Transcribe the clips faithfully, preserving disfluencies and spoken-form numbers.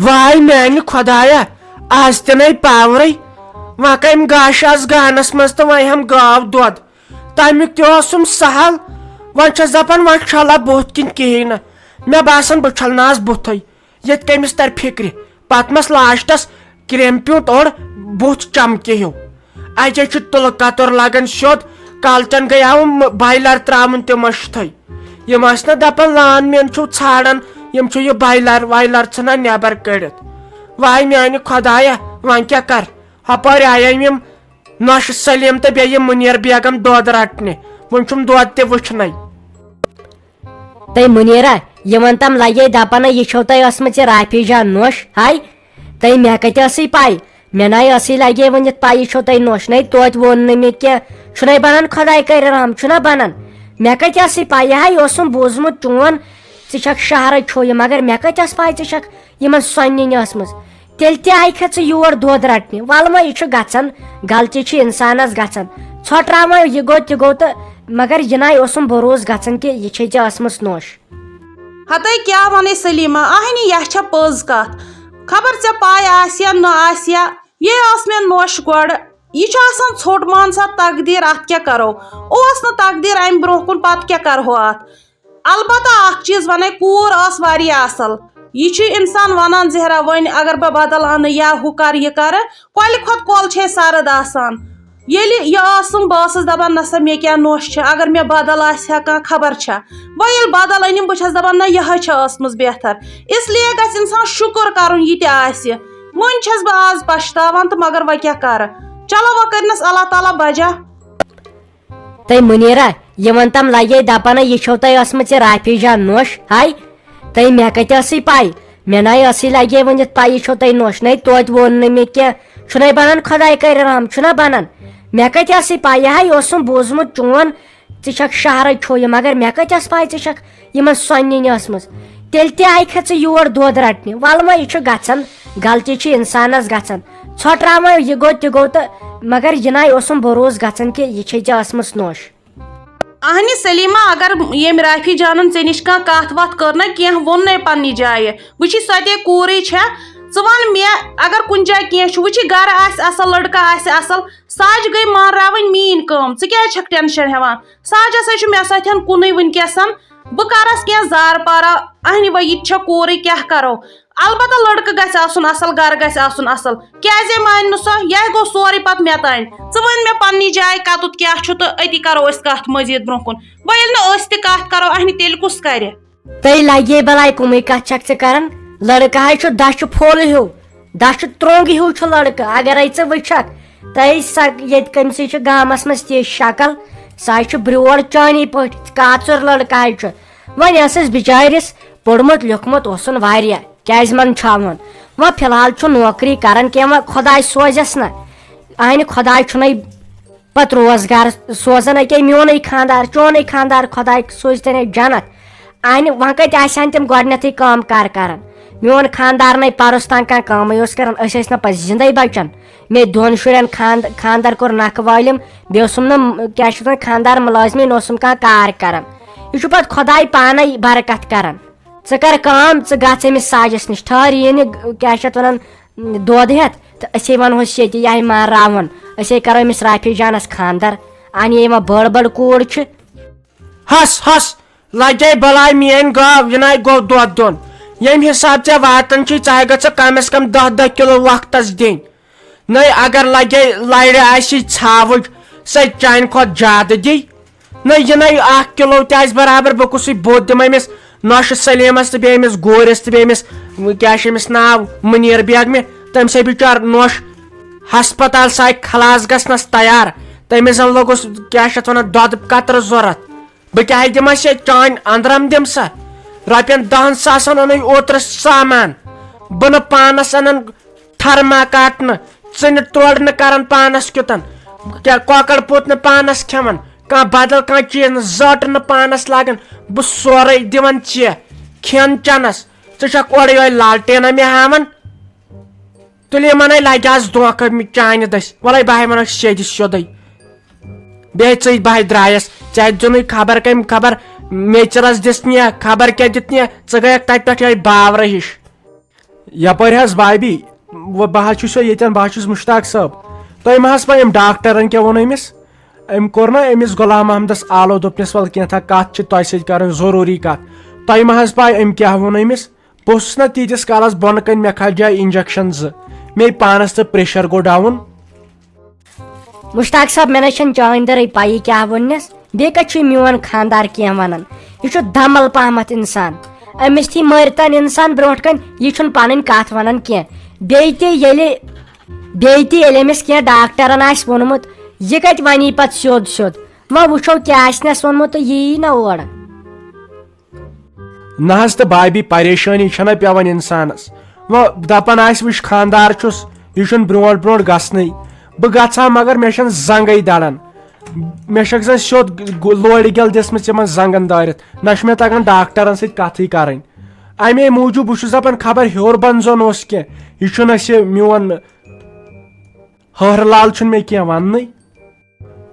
واے میانہِ خۄدایا، از تہِ نے پاورٕے۔ وۄنۍ کمہِ گاشہِ آس گانس منٛز تہٕ وۄنۍ ہٮ۪م گاو دۄد۔ تمیُک تہِ اوسُم سہل۔ وۄنۍ چھس دپان وۄنۍ چھلہ بُتھ کِنۍ کہیٖنۍ نہٕ۔ مےٚ باسان بہٕ چھلنہٕ آز بُتھے۔ ییٚتہِ کٔمِس ترِ فِکرِ؟ پتہٕ مس لاسٹس کرٛیمہٕ پیوٗنت اوٚڑ بُتھ چمکہِ ہیوٗ۔ اجے چھُ تُلہٕ کتُر لگان سیوٚد۔ کالچن گٔیاوُم بایلر تراوُن تہِ مٔشتھٕے۔ یِم ٲسۍ نہ دپان لان مین چھُو ژھانڈان، یِم چھُ یہِ بایلر وایلر ژھٕنان نٮ۪بر کٔڑِتھ۔ واے میانہِ خۄدایا، وۄنۍ کیٛاہ کر؟ ہپٲرۍ آیے یِم نۄشہِ سلیٖم تہٕ بیٚیہِ یہِ مُنیر بیگم دۄد رٹنہِ۔ وۄنۍ چھُم دۄد تہِ وٕچھنَے۔ تہٕ مُنیٖرا، یہِ وَن تَم لَگے دَپَن، یہِ چھو تۄہہِ ٲسمٕژ یہِ رافی جان نوٚش؟ ہاے، تہٕ مےٚ کَتہِ ٲسٕے پَے؟ مےٚ نَے ٲسٕے لَگے وٕنِتھ پَے، یہِ چھو تۄہہِ نوٚش؟ نَے توتہِ ووٚن نہٕ مےٚ کینٛہہ۔ چھُنَے بَنان خۄداے کَرِ رحم، چھُنہ بَنان؟ مےٚ کَتہِ ٲسٕے پَے؟ یہِ ہاے اوسُم بوٗزمُت چون، ژٕ چھَکھ شہرٕچ ہُہ یہِ، مگر مےٚ کَتہِ ٲس پَے ژٕ چھَکھ یِمَن سۄننہِ ٲسمٕژ۔ تیٚلہِ تہِ آیہِ کھے ژٕ یور دۄد رٹنہِ۔ وَلہٕ وۄنۍ، یہِ چھُ گژھان، غلطی چھِ اِنسانَس گژھان۔ ژھۄٹراوان یہِ گوٚو تہِ گوٚو تہٕ مگر یہِ نَے اوسُم بروسہٕ گژھان کہِ یہِ چھے ژےٚ ٲسمٕژ نوٚش۔ ہتے کیٛاہ وَنے سلیٖما، اہنی یہِ چھےٚ پٔز کَتھ۔ خبر ژےٚ پَے آسہِ یا نہ آسہِ یا، یے ٲس مےٚ نوٚش گۄڈٕ۔ یہِ چھُ آسان ژھوٚٹ، مان سا تقدیٖر، اَتھ کیٛاہ کَرو؟ اوس نہٕ تقدیٖر اَمہِ برٛونٛہہ کُن، پَتہٕ کیٛاہ کَرہو اَتھ؟ البتہ اکھ چیٖز ونے، کوٗر ٲس واریاہ اصل۔ یہِ چھُ انسان ونان، زہرا، وۄنۍ اگر بہٕ بدل انہٕ یا ہُہ کرٕ، یہِ کرٕ، کۄلہِ کھۄتہٕ کۄل چھے سرد آسان۔ ییٚلہِ یہِ ٲسٕم، بہٕ ٲسٕس دپان، نسا مےٚ کیٛاہ نوٚش چھِ، اگر مےٚ بدل آسہِ ہا کانٛہہ، خبر چھا۔ وۄنۍ ییٚلہِ بدل أنِم، بہٕ چھس دپان، نہ، یِہے چھےٚ ٲسمٕژ بہتر۔ اس لیے گژھِ انسان شُکر کرُن، یہِ تہِ آسہِ۔ وۄنۍ چھس بہٕ آز پشتاوان تہٕ مگر وۄنۍ کیٛاہ کرٕ؟ چلو، وۄنۍ کٔرنس اللہ تعالیٰ بجا۔ تہٕ مُنیٖرا، یِمن تام لگے دپان، یہِ چھو تۄہہِ ٲسمٕژ یہِ رافی جان نوٚش؟ ہاے، تہٕ مےٚ کتہِ ٲسٕے پَے؟ مےٚ نَے ٲسٕے لگے ؤنِتھ پَے، یہِ چھو تۄہہِ نوٚش، نَے توتہِ ووٚن نہٕ مےٚ کینٛہہ۔ چھُنَے بنان خۄداے کرِ رحم، چھُنہ بنان؟ مےٚ کتہِ ٲسٕے پَے؟ یہِ ہاے اوسُم بوٗزمُت چون، ژٕ چھکھ شہرٕچ ہُہ یہِ، مگر مےٚ کتہِ ٲس پَے ژٕ چھکھ یِمن سۄننہِ ٲسمٕژ؟ تیٚلہِ تہِ آیہِ کھے ژٕ یور دۄد رٹنہِ۔ وَلہٕ وۄنۍ، یہِ چھُ گژھان، غلطی چھِ انسانس گژھان۔ ژھۄٹراوان یہِ گوٚو تہِ گوٚو تہٕ مگر یہِ نَے اوسُم بروسہٕ گژھان کہِ یہِ چھے ژےٚ ٲسمٕژ نوٚش۔ اہنہِ سلیمہ، اگر ییٚمۍ رافی جانن ژےٚ نِش کانٛہہ کتھ وتھ کٔر نہ، کینٛہہ ووٚن نَے پننہِ جایہِ، وٕچھی سۄ تے کوٗرٕے چھےٚ۔ ژٕ وَن مےٚ، اگر کُنہِ جایہِ کینٛہہ چھُ، وٕچھی گرٕ آسہِ اصل، لڑکہٕ آسہِ اصل، ساجہِ گٔے مانراوٕنۍ میٛٲنۍ کٲم، ژٕ کیٛازِ چھکھ ٹینشن ہٮ۪وان؟ ساجہِ ہسا چھُ مےٚ سۭتۍ کُنُے وٕنکیٚسن، بہٕ کرس کینٛہہ زارٕ پارا۔ اہنہِ وۄنۍ یہِ تہِ چھےٚ کوٗرٕے، کیٛاہ کرو؟ البتہ لڑکہٕ گژھِ آسُن اصل، گرٕ گژھِ آسُن اصل۔ کیٛازے مانہِ نہٕ سۄ؟ یہِ گوٚو سورُے پتہٕ مےٚ تانۍ۔ ژٕ ؤنۍ مےٚ پننہِ جایہِ کتُتھ کیٛاہ چھُ تہٕ أتی کرو أسۍ کتھ مزید برونٛہہ کُن۔ وۄنۍ ییٚلہِ نہٕ أسۍ تہِ کتھ کرو، اہنہِ تیٚلہِ کُس کرِ؟ تیٚلہِ لگے بلاے کُمٕے کتھ چھکھ ژٕ کران؟ لڑکہٕ ہاے چھُ دچھُ پھوٚل ہیوٗ، دچھُ ترٛوٚنٛگ ہیوٗ چھُ لڑکہٕ۔ اگرے ژٕ وٕچھکھ، تہٕ سۄ ییٚتہِ کٔمۍ سٕے چھِ گامس منٛز تِژھ شکل، سۄ ہاے چھِ برٛوڈ چٲنی پٲٹھۍ، کاژُر لڑکہٕ ہاے چھُ۔ وۄنۍ ٲسٕس بِچٲرِس پوٚرمُت لیوٚکھمُت اوسُن واریاہ، کیٛازِ منٛدچھاوُن؟ وۄنۍ فی الحال چھُ نوکری کران کینٛہہ، وۄنۍ خۄداے سوزٮ۪س نہ۔ اہنہِ خۄداے چھُنَے پتہٕ روزگار سوزان، أکے میونُے خاندار، چونُے خاندار، خۄداے سوزِ تیٚلہِ جنت۔ اہنہِ وۄنۍ کتہِ آسہِ ہن تِم گۄڈٕنیتھٕے کٲم کار کران؟ میون خاندار نے پرُس تام کانٛہہ کٲمٕے اوس کران، أسۍ ٲسۍ نہ پتہٕ زندے بچان۔ مےٚ دۄن شُرٮ۪ن خاند-، خاندر کوٚر نکھٕ وٲلِم، بیٚیہِ اوسُم نہٕ، کیٛاہ چھِ اتھ ونان، خاندار مُلٲزمٕے، نہ اوسُم کانٛہہ کار کران۔ یہِ چھُ پتہٕ خۄداے پانے برکت کران۔ ژٕ کر کٲم، ژٕ گژھ أمِس ساجس نِش، ٹھہر، یہِ نہِ، کیٛاہ چھِ اتھ ونان، دۄد ہٮ۪تھ، تہٕ أسے ونہوس ییٚتہِ، یہِ آیہِ مانراوُن، أسے کرو أمِس رافی جانس خاندر۔ اہنہِ یِمن بٔڑ بٔڑ کوٗر چھِ۔ ہس ہس، لگے بلاے میٲنۍ گاو، یہِ ناے گوٚو دۄد دیُن۔ ییٚمہِ حساب ژےٚ واتان چھُے، ژٕ ہا گژھکھ کم از کم دہ دہ کلو وقتس دِنۍ۔ نَے اگر لگے لرِ آسی ژھاوٕج، سۄ چانہِ کھۄتہٕ زیادٕ دی۔ نہ، یہِ نَے اکھ کلو تہِ آسہِ برابر، بہٕ کُسٕے بوٚد دِمہٕ أمِس نۄشہِ سلیمس تہٕ بیٚیہِ أمِس گورِس تہٕ بیٚیہِ أمِس، کیٛاہ چھُ أمِس ناو، مُنیر بیگمہِ، تٔمۍ سٕے بِچار نۄش ہسپتال سۭتۍ خلاص گژھنس تیار۔ تٔمِس زن لوٚگُس، کیٛاہ چھِ اتھ ونان، دۄدٕ قطرٕ ضروٗرت۔ بہٕ کیٛاہ دِمس یہِ؟ چانۍ أنٛدرم دِم سا؟ رۄپین دہن ساسن اوٚنُے اوترٕ سامان، بہٕ نہٕ پانس انان تھرما کاٹنہٕ، ژٕنہِ تورٕ نہٕ کران پانس کیُتن، کیٛاہ کۄکر پوٗت نہٕ پانس کھٮ۪وان، کانٛہہ بدل کانٛہہ چیٖز نہٕ، زٔٹ نہٕ پانس لاگان، بہٕ سورُے دِوان ژےٚ کھٮ۪ن چٮ۪نس۔ ژٕ چھکھ اورٕ یورٕ لالٹینا مےٚ ہاوان۔ تُلہِ یِمنے لگہِ آز دھوکہٕ مےٚ چانہِ دٔسۍ۔ وَلَے بہٕ ہاے وَنَکھ سیٚدِ سیوٚدُے۔ بیٚیہِ ژٕے بہٕ ہاے درٛایَس، ژےٚ دیُتنُے خبر کٔمۍ، خبر میٚژرَس دِژ نہ، خبر کیٛاہ دیُت نہ، ژٕ گٔیَکھ تَتہِ پٮ۪ٹھ یِہوٚے باورٕ ہِش۔ یپٲرۍ حظ بھابھی، و-، بہٕ حظ چھُس ییٚتٮ۪ن، بہٕ حظ چھُس مشتاق صٲب۔ تۄہہِ ما حظ پَے أمۍ ڈاکٹرن کیٛاہ ووٚن أمِس؟ أمۍ کوٚر نا أمِس غلام محمدس آلو، دوٚپنس، "ول کینٛہہ تھا کتھ چھِ تۄہہِ سۭتۍ کرٕنۍ، ضروٗری کتھ۔" تۄہہِ ما حظ پَے أمۍ کیٛاہ ووٚن أمِس؟ بہٕ اوسُس نا تیٖتِس کالس بۄنہٕ کنہِ، مےٚ کھجایہِ انجیکشن زٕ، مے پانس تہٕ پریشر گوٚو ڈاوُن۔ مشتاق صٲب، مےٚ نہ چھَنہٕ چٲنۍ دٔرٕے پَیی کیٛاہ ووٚننَس۔ بیٚیہِ کَتہِ چھُ یہِ میون خانٛدار کینٛہہ وَنان؟ یہِ چھُ دَمَل پَہمَتھ اِنسان۔ أمِس تھی مٲرۍتَن اِنسان برونٛٹھ کَنہِ، یہِ چھُنہٕ پَنٕنۍ کَتھ وَنان کینٛہہ۔ بیٚیہِ تہِ ییٚلہِ، بیٚیہِ تہِ ییٚلہِ أمِس کینٛہہ ڈاکٹرَن آسہِ ووٚنمُت، یہِ کَتہِ وَنہِ یہِ پَتہٕ سیوٚد سیوٚد؟ وۄنۍ وٕچھو کیٛاہ آسِنَس ووٚنمُت تہٕ یی یی نہ اورٕ۔ نہ حظ تہٕ بابی، پریشٲنی چھنہ پٮ۪وان انسانس۔ وۄنۍ دپان آسہِ، وٕچھ، خاندار چھُس، یہِ چھُنہٕ برونٛٹھ برونٛٹھ گژھنٕے۔ بہٕ گژھٕ ہا، مگر مےٚ چھنہٕ زنٛگے دڑان۔ مےٚ چھکھ زن سیوٚد گ-، لورِ گٮ۪ل دِژمٕژ یِمن زنٛگن دٲرِتھ۔ نہ چھُ مےٚ تگان ڈاکٹرن سۭتۍ کتھٕے کرٕنۍ۔ امے موٗجوٗب بہٕ چھُس دپان، خبر ہیوٚر بۄن زن اوس کینٛہہ۔ یہِ چھُنہٕ اَسہِ میون ہہرٕ لال چھُنہٕ مےٚ کینٛہہ وننٕے۔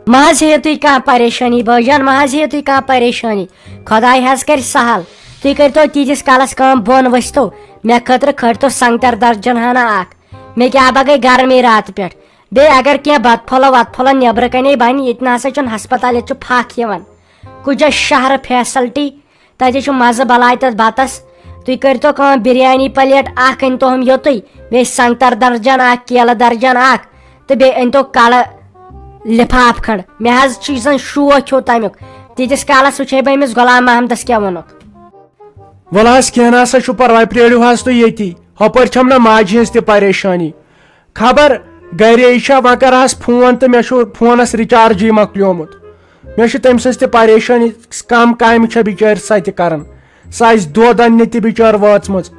مہ حظ ہیٚیِو تُہۍ کانٛہہ پریشٲنی بٲے جان، مہ حظ ہیٚیِو تُہۍ کانٛہہ پریشٲنی۔ خۄداے حظ کرِ سہل۔ تُہۍ کٔرۍتو تیٖتِس کالس کٲم، بۄن ؤسۍتو۔ مےٚ خٲطرٕ کھٲلۍتو سنٛگتر درجن ہنا اکھ۔ مےٚ کیٛاہ بہ گٔے گرمی راتہٕ پٮ۪ٹھ۔ بیٚیہِ اگر کینٛہہ بتہٕ پھوٚلہ وتہٕ پھوٚلہ نیٚبرٕ کنے بنہِ، ییٚتہِ نہ سا چھُنہٕ ہسپتال، ییٚتہِ چھُ پھکھ یِوان۔ کُجس شہرٕ فیسلٹی۔ تتہِ چھُ مزٕ بلاے تتھ بتس۔ تُہۍ کٔرۍتو کٲم، بریانی پلیٹ اکھ أنۍتو ہُم یوٚتُے، بیٚیہِ سنٛگتر درجن اکھ، کیلہٕ درجن اکھ، تہٕ بیٚیہِ أنۍتو کلہٕ لفاف کھنڈ۔ مےٚ حظ چھُ یہِ زن شوق ہیوٗ تمیُک۔ تیٖتِس کالس وٕچھے بہٕ أمِس غلام محمدس کیٛاہ ووٚنُکھ۔ ول حظ، کینٛہہ نہ سا چھُ پرواے، پرٛٲرِو حظ تُہۍ ییٚتی۔ ہۄپٲرۍ چھم نہ ماجہِ ہٕنٛز تہِ پریشٲنی۔ خبر گرے چھا، وۄنۍ کرہس فون تہٕ مےٚ چھُ فونس rechargeٕے مۄکلیومُت۔ مےٚ چھُ تٔمۍ سٕنٛز تہِ پریشٲنی، کم کامہِ چھےٚ بِچٲرۍ سۄ تہِ کران۔ سۄ آسہِ دۄد اننہِ تہِ بِچٲر وٲژمٕژ۔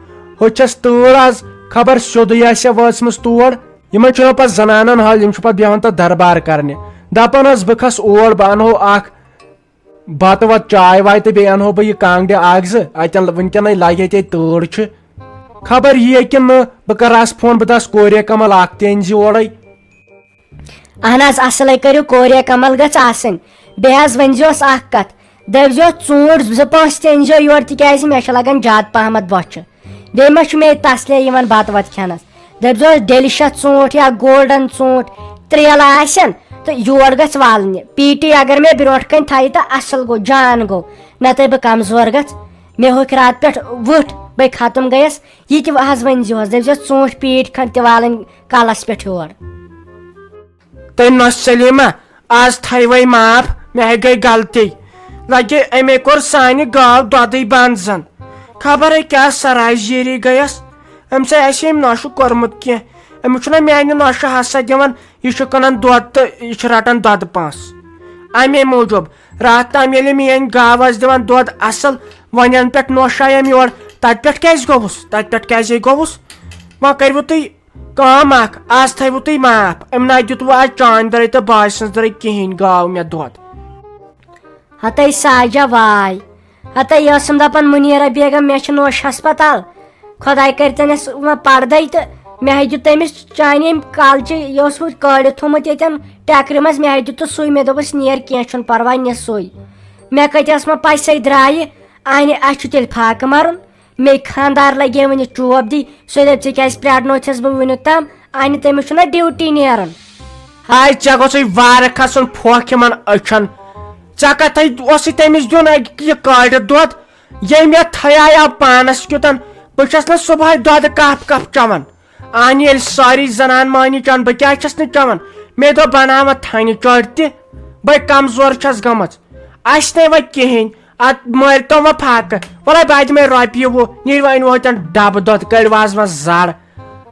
ہُتہِ چھس تۭر آز، خبر سیوٚدُے آسہِ ہا وٲژمٕژ تور۔ یِمن چھُنہٕ پتہٕ زنانن حال، یِم چھِ پتہٕ بیٚہوان تتھ دربار کرنہِ۔ دپان ٲس، بہٕ کھس اور، بہٕ انہو اکھ بتہٕ وتہٕ چاے واے تہٕ بیٚیہِ انہو بہٕ یہِ کانٛگڑِ اکھ زٕ، اتٮ۪ن وٕنکیٚنٕے لگہِ ییٚتے تۭر چھِ۔ خبر یِیہِ کِنہٕ نہٕ، بہٕ کرہس فون، بہٕ دپس کوریہ کمل اکھ تہِ أنۍ زِ اورے۔ اہن حظ، اصلے کٔرِو، کوریہ کمل گٔژھ آسٕنۍ۔ بیٚیہِ حظ ؤنۍ زِہوس اکھ کتھ، دٔپۍ زِہوس ژوٗنٛٹھۍ زٕ پانٛژھ تہِ أنۍ زیو یورٕ، تِکیازِ مےٚ چھِ لگان زیادٕ پہمتھ بۄچھِ۔ بیٚیہِ ما چھُ مےٚ تسلے یِوان بتہٕ وتہٕ کھٮ۪نس؟ دٔپۍزیوس delicious ژوٗنٛٹھ یا golden ژوٗنٛٹھ، ترٛیلہٕ آسن تہٕ یور گژھِ والنہِ۔ پیٖٹی اگر مےٚ برونٛٹھ کنہِ تھایہِ تہٕ اصل گوٚو، جان گوٚو، نتہٕ بہٕ کمزور گژھٕ۔ مےٚ ہوٚکھۍ راتہٕ پٮ۪ٹھ وٕٹھ، بے ختم گٔیس۔ یہِ تہِ حظ ؤنۍ زِہوس، دٔپۍزیوس ژوٗنٛٹھۍ پیٖٹۍ کھنڈ تہِ والٕنۍ کلس پٮ۪ٹھ یور۔ تٔمۍ نۄش سلیمہ، آز تھایہِ وۄنۍ معاف، مےٚ ہے گٔے غلطی۔ لگہِ أمے کوٚر سانہِ گاو دۄدٕے بنٛد زن۔ خبر ہے کیٛاہ سرایہِ زیٖری گٔیس۔ أمِس ہے آسہِ أمۍ نۄشہِ کوٚرمُت کینٛہہ۔ أمِس چھُنہ میانہِ نۄشہِ حصہ دِوان، یہِ چھُ کٕنان دۄد تہٕ یہِ چھُ رٹان دۄدٕ پونٛسہٕ۔ امے موٗجوٗب راتھ تام ییٚلہِ میٲنۍ گاو ٲس دِوان دۄد اصل، وۄنۍ ینہٕ پٮ۪ٹھ نۄش آیہِ أمۍ یور، تتہِ پٮ۪ٹھ کیٛازِ گوٚوُس؟ تتہِ پٮ۪ٹھ کیٛازے گوٚوُس؟ وۄنۍ کٔرِو تُہۍ کٲم اکھ، آز تھٲیوٕ تُہۍ معاف، أمۍ نہ دیُتوٕ آز چانہِ دٔرے تہٕ باجہِ سٕنٛز دٔرے کِہیٖنۍ گاو مےٚ دۄد۔ ہتے ساجہ واے، ہتے یہِ ٲسٕم دپان، منیرہ بیگم، مےٚ چھِ نوش ہسپتال، خۄداے کٔرتنس وۄنۍ پردے تہٕ مےٚ ہے دیُت تٔمِس چانہِ أمۍ کالچہِ، یہِ اوس وۄنۍ کٲڑِتھ تھوٚمُت ییٚتٮ۪ن ٹٮ۪کرِ منٛز، مےٚ ہے دیُتُس سُے، مےٚ دوٚپُس نیر کینٛہہ چھُنہٕ پرواے، نہِ سُے۔ مےٚ کتہِ ٲس وۄنۍ پژھے درایہِ، انہِ اسہِ چھُ تیٚلہِ فاقہٕ مرُن۔ مے خاندار لگے وٕنہِ چوب دی، سُہ دپہِ، "ژےٚ کیٛازِ پرٛارنوتھس بہٕ وٕنیُک تام؟ انہِ تٔمِس چھُنہ ڈیوٹی نیرُن۔" ہاے، ژےٚ گوٚژھُے وارٕ کھسُن پھۄکھ یِمن أچھن۔ ژےٚ کتھے اوسُے تٔمِس دیُن اکہِ یہِ کٲڑِتھ دۄد، ییٚمۍ یتھ تھیایو پانس کیُتن۔ بہٕ چھس نہٕ صبحٲے دۄدٕ کپ کپ چٮ۪وان۔ انہِ ییٚلہِ سٲری زنان مٲنی چٮ۪ن، بہٕ کیٛازِ چھس نہٕ چٮ۪وان؟ مے دوٚپ بناوتھ تھنہِ چٲٹۍ تہِ، بے کمزور چھس گٔمٕژ۔ اسہِ نے وۄنۍ کِہیٖنۍ۔ اتھ مٲرۍ تو وۄنۍ فاقہٕ۔ وَلَے بہٕ دِمَے رۄپیہِ وُہ، نیٖرِو أنِو ہوتٮ۪ن ڈبہٕ دۄد، کٔڑِو آز وۄنۍ زَر۔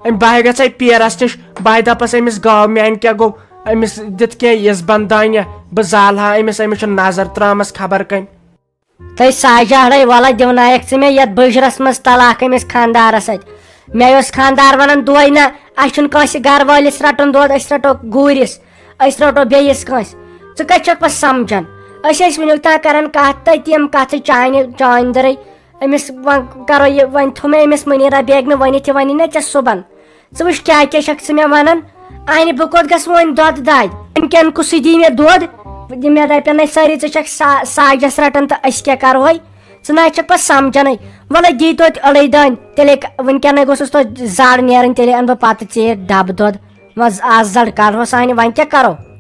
أمۍ بہٕ ہے گژھٕ ہے پیرَس نِش، بہٕ ہے دَپَس أمِس گاو میٛانہِ کیٛاہ گوٚو، أمِس دیُت کینٛہہ یِژھ بندانہِ، بہٕ زالہٕ ہا أمِس، أمِس چھُ نظر ترٛٲومٕژ خبر کٔمۍ۔ تہٕ ساجہ ہڑے وَلہٕ دِونایَکھ ژٕ مےٚ یَتھ بٕجرَس منٛز طلاق أمِس خانٛدارَس اَتھِ۔ مےٚ اوس خانٛدار وَنان دۄہَے، نہ، اَسہِ چھُنہٕ کٲنٛسہِ گَرٕ وٲلِس رَٹُن دۄد، أسۍ رَٹو گوٗرِس۔ أسۍ رَٹو بیٚیِس کٲنٛسہِ۔ ژٕ کَتہِ چھَکھ پَتہٕ سَمجھان؟ أسۍ ٲسۍ وٕنیُک تام کَران کَتھ تہٕ تِم کَتھٕ چانہِ، چانہِ دٔرٕے۔ أمِس وۄنۍ کَرو یہِ، وۄنۍ تھوٚو مےٚ أمِس مُنیٖرا بیگمہِ ؤنِتھ، یہِ وَنہِ نہ ژےٚ صُبحن۔ ژٕ وٕچھ کیٛاہ کیٛاہ چھَکھ ژٕ مےٚ وَنان؟ اَنہِ بہٕ کوٚت گژھٕ وۄنۍ دۄدٕ دادِ؟ وٕنکٮ۪ن کُسٕے دی مےٚ دۄد؟ یہِ مےٚ دَپن نَے سٲری، ژٕ چھَکھ سا-، ساجَس رَٹان تہٕ أسۍ کیٛاہ کَرہوے؟ ژٕ نہ حظ چھَکھ پَتہٕ سَمجھانٕے۔ وَلہٕ دی توتہِ أڑٕے دٲنۍ، تیٚلے ک-، وٕنکیٚنٕے گوٚژھُس توتہِ زَر نیرٕنۍ، تیٚلے اَنہٕ بہٕ پَتہٕ ژیٖرۍ ڈَبہٕ دۄد۔ وۄنۍ ز-، آز زَر کَرہوس اَنہِ، وۄنۍ کیٛاہ کَرو؟